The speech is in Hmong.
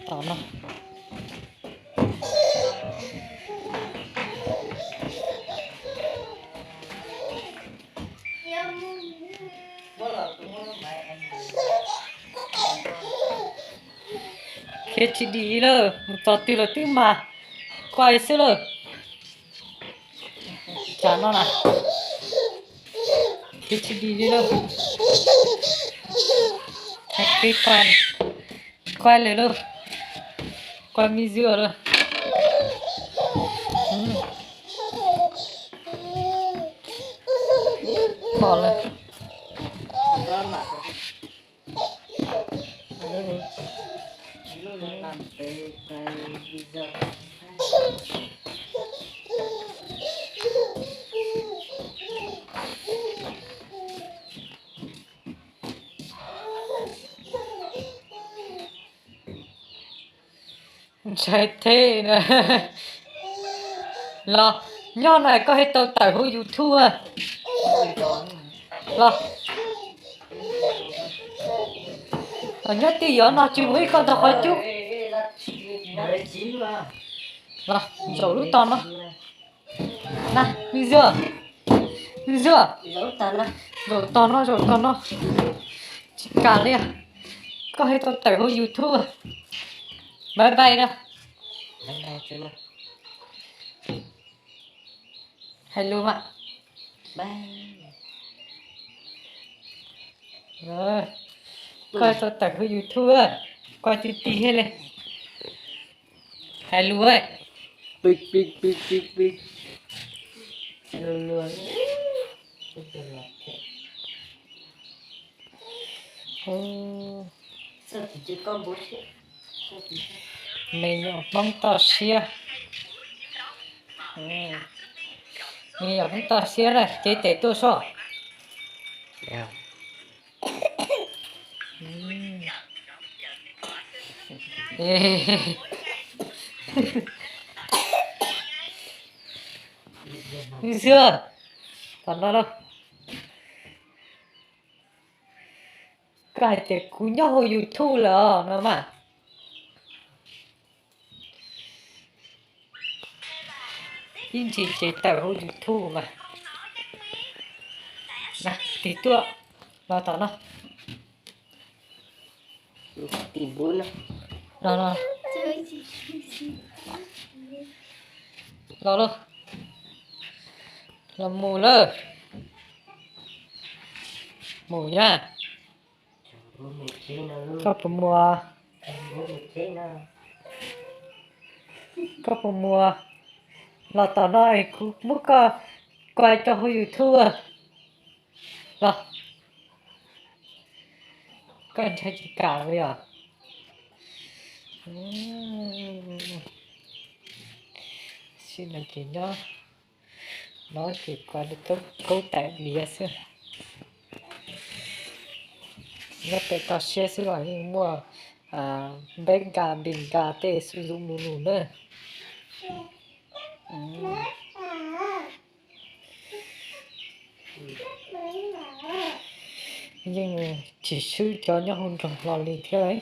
Tom no. Khiav tsis dim lawm, mus txog twg los twb mas quaj xwb lawm. Tsam no na, khiav tsis dim li lawm. Hais qhia quaj, quaj lawm lauj, quaj me ntsis lawm. Pom lawm. Ntshai thiab na. Los, nyob no koj thiaj tau tawm hauv YouTube los? Los, nyob twj ywm no tsis mus ib koj ntog qhov cub. Los, zaum lub tog no. Na, me ntsis, me ntsis, zaum tog no, zaum tog no. Tsis kam li, koj thiaj tau tawm hauv YouTube. Bye bye na. Hais lus mas. Koj thiaj tau tawm hauv YouTube, koj tij tij thiab li. Hais lus. Me nyuam Hmoob toj siab. Me nyuam Hmoob toj siab na, cev tes tuaj soj. Xwb, tom no lauj. Koj hais tias kuv nyob hauv YouTube lawm os no mas. Ib ntsis ces tawm hauv YouTube mas. Tig tuaj, los tom no. Los, los, los lauj. Los mus lawm. Mus nyab. Koj puas mus? Koj puas mus? Los tom no es kuv muab koj quaj rau hauv YouTube los. Koj ntshai tsis kam li os? Sim no ces nyob no ces koj li kaub taim diav xwb. Nyob pem toj siab xwb los yeej muaj npeb nkas npis nkas tej xu zus mus lus na. Yeej tsis swb cov nyob hauv nroog hlo li thiab.